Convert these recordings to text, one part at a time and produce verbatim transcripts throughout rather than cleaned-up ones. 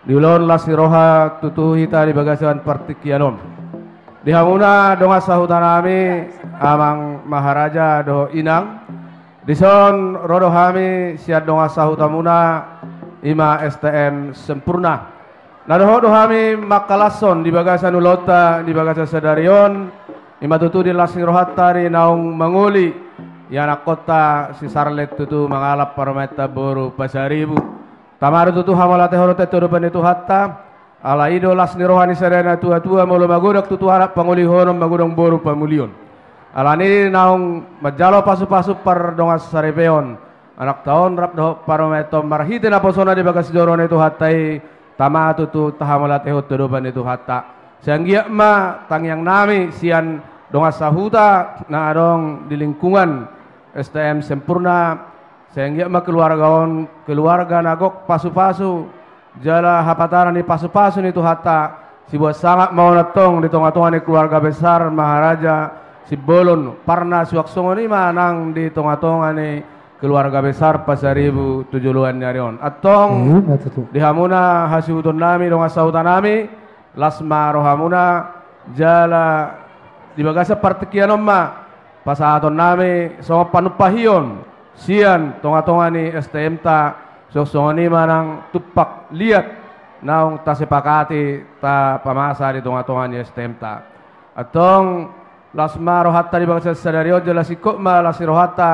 Di ulaon las ni roha tutu hita di bagasan partingkian on. Di hamuna dongan sahuta nami, amang maharaja dohot inang, dison ro do hami sian dongan sahutamuna, i ma S T M Sempurna. Na dohot do hami mangkalashon di bagasan ulaonta di bagasan sadari on, i ma tutu di las ni rohanta di naung mangoli ianakkonta si Sarlen tutu mangalap parumaenta boru Pasaribu. Tama do tutu hamauliatehon tu adopan ni Tuhanta. Ala i do las ni roha ni sada natuatua, molo magodang tutu anak pangolihonon, magodang boru pamulion. Alani naung manjalo pasupasu pardongan saripeon, anakta on rap dohot parumaenta on marhite naposona di bagas joro ni Tuhanta i, tama tutu tahamauliatehon tu adopan ni Tuhanta. Sai anggiat ma tangiang nami sian dongan sahuta na adong di lingkungan S T M Sempurna, sai anggiat ma keluarga on keluarga na gok pasupasu jala hapataran ni pasupasu ni Tuhanta. Sibuat sangap ma on antong di tongatonga ni keluarga besar maharaja Simbolon, parna suang songon i ma nang di tongatonga ni keluarga besar Pasaribu tu joloan ni ari on. Antong, eh, na tutu, di hamuna hasuhuton nami, dongan sahuta nami, las ma rohamuna, jala di bagasan partingkian on ma pasahaton nami songon panumpahion sian tongatonga ni S T M-ta, suang songon i ma nang tumpak liat naung tasepakati tapamasa di tongatonga ni S T M-ta. Antong, las ma rohanta di bagasan sadari on, jala singkop ma las ni rohanta,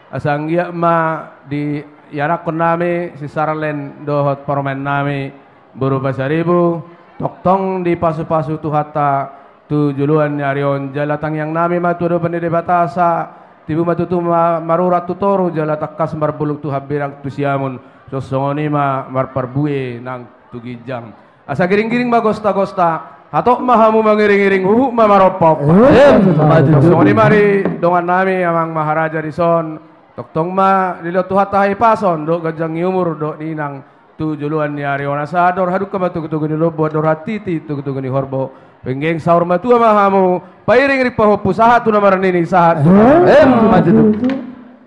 asa anggiat ma di ianakkon nami si Sarlen dohot parumaen nami boru Pasaribu, tongtong dipasupasu Tuhanta tu joloan ni ari on. Jala tangiang nami ma tu adopan ni Debata asa tibu ma tutu ma-, marurat tu toru, jala tangkas marbulung tu hambirang tu siamun, suang songon i ma marparbue nang tu ginjang. Asa giringgiring ma gostagosta, hatop ma hamu mangiringiring, huhut ma marompaompa. Emma tutu. Songon i ma di dongan nami amang maharaja dison, tongtong ma dilehon Tuhanta hahipason dohot ganjang ni umur dohot ni inang tu joloan ni ari on, asa andor hadungka ma togutogu ni lombu, andor hatiti togutogu ni horbo. Penggeng saur matua ma hamu, pairingiring pahompu sahat tu na marnini sahat tu na marnono. Emma tutu.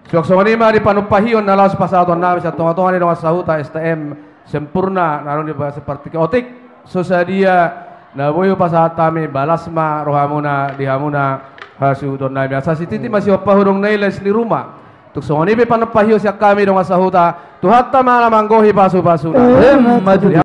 Suang songon i ma di panumpahion na laos pasahaton nami sian tongatonga ni dongan sahuta S T M Sempurna na adong di bagasan partingkian. Otik so sadia na boi hupasahat hami, balas ma rohamuna di hamuna hasuhuton nami. Asa sititi ma sihompahu, dung na i les ni ruma. Tung songon i pe panumpahion sian hami dongan sahuta, Tuhanta ma na manggohi pasupasuna. Emma tutu.